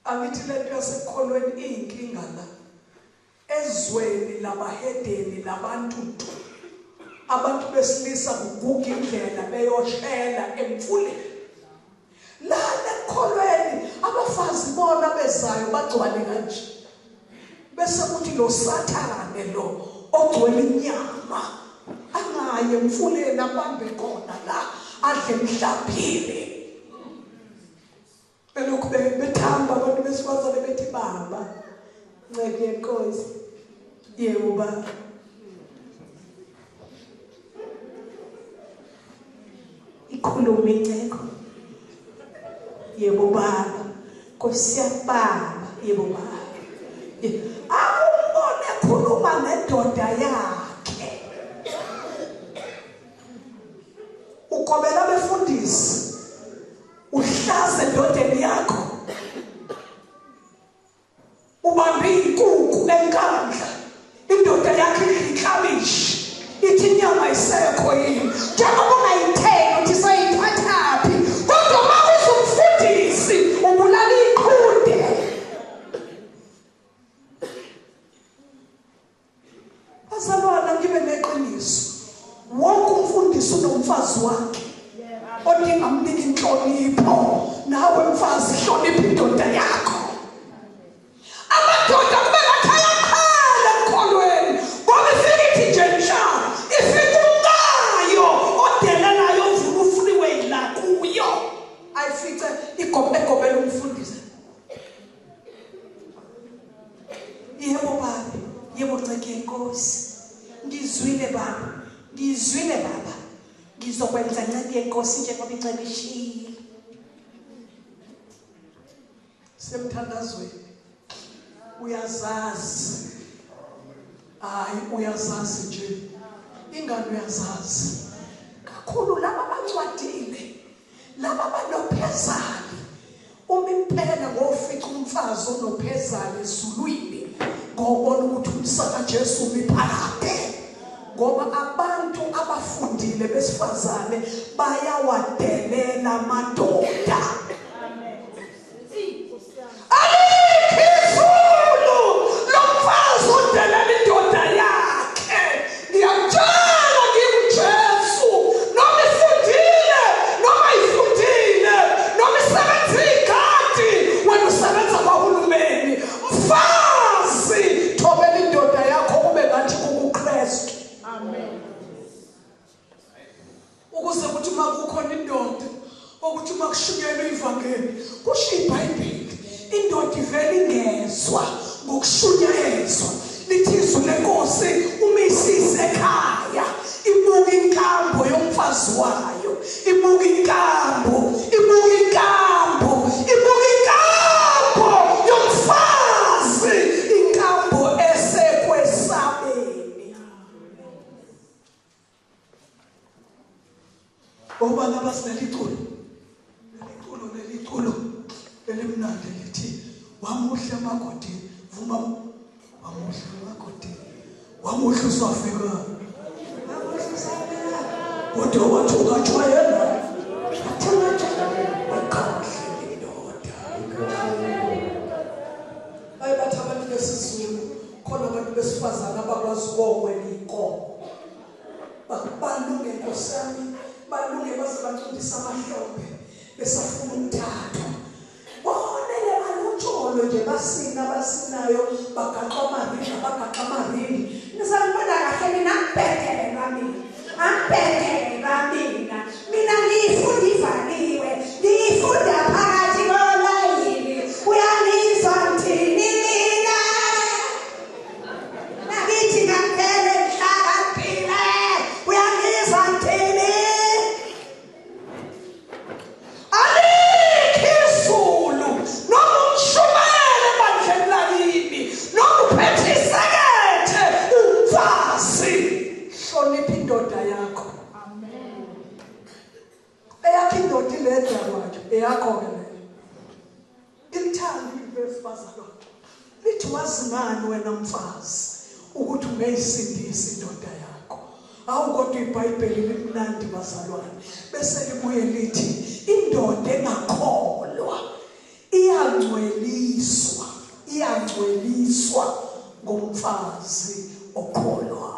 Angithi lento yasekukholweni iyinkinga la. Ezweni labahedeni labantu ntu. Abantu besilisa kuguga indlela beyoshela emfuleni. Lana ekukholweni abafazi bona bezayo bagcwale kanje. Bese kuthi lo sathane lo ogcwele inyama angaye emfuleni abambe khona la adle emhlambini. Belokhu bethamba abantu besifazane bethi baba nceke yenkosi yebo baba. Ikhulume inceko yebo baba nkosi yababa yebo baba. Akumbone ekhuluma nendoda yakhe. Ugobela abefundisi uhlaze endodeni yakho ubambe inkukhu enkandla indoda yakho idla iklabishi ithi inyama isekho yini njengoba ungayithengi uthi soyithathaphi kodwa uma uzumfundisi ubulala iqhude. Bazalwana ngibe neqiniso. Wonke umfundisi unomfazi wakhe. Odinga amnike inhlonipho. Nawe mfazi hlonipha indoda yakho. Amadoda kube ngathi ayaqhala emkholweni. Ngoba ifika ithi nje nhla, ifika umkayo odelelayo ovula ufreeway la kuyo. Ayifice igobhe egobela umfundisi. Yebo baba, yebo nceke yenkosi. Ngizwile baba, ngizwile baba. Ngizokwenza nceke yenkosi njengoba inceke ishilo. Semthandazweni uyazazi. Hayi uyazazi nje. Ingane uyazazi. Kakhulu laba bancwadile. Laba banophezali uma impela ngofica umfazi onophezali ezulwini ngobona ukuthi umsaka Jesu umi phakade ngoba abantu abafundile besifazane bayawadelela amadoda. Amen. Alikho izulu lomfazi odelela indoda yakhe. Ngiyakutshela nginguJesu noma ifundile noma ifundile noma isebenza igadi wena usebenza kwahulumeni. Mfazi thobela indoda yakho kube ngathi kukuKristu. Amen. Ukuze kuthi uma kukhona indoda okuthi uma kushunyelwa ivangeli kusho iBhayibheli indoda ivele ingezwa ngokushunyayezwa lithi izwi lenkosi uma isisekhaya ibuka inkambo yomfazi wayo ibuka inkambo ibuka inkambo ibuka inkambo yomfazi inkambo esekwesabeni. Obani abasineli iculo leli culo leli culo elimnandi lithi wamuhle emagodini vuma wamuhle emagodini wamuhle usafika wamuhle usafika kodwa wathi ungajwayela wathi ungajwayela waqhahle indoda. Baye bathi abantu besiZulu khona abantu besifazane abakwazi kokwela inkomo balunge nkosi yami balunge baze bacundisa amahlombe besafuna ukuthathwa bonele balutsholo nje basina abasinayo bagaxa amaringi abagaxa amaringi nizangibona kahle mina ngibhedelwa mina angibhedelwa mina mina ngiyifunda ivaliwe ngiyifunda phakathi kolayini uyangizwa ngithini mina nakithi ngangele ngihlakaniphile uyangizwa ngithini. Alikho izulu noma umshumayele ebandleni lakini noma uphethe isekethe umfazi hlonipha indoda yakho. Amen. Eyakho indoda iledwa kwakhe eyakho-ke leyo. Ngilithanda ivesi bazalwane. Lithi wazi ngani wena mfazi ukuthi ungeyisindisa indoda yakho. Awu kodwa iBhayibheli limnandi bazalwane. Bese libuye lithi indoda engakholwa iyangcwelisa. Iyangcweliswa, iyangcweliswa ngomfazi okholwayo.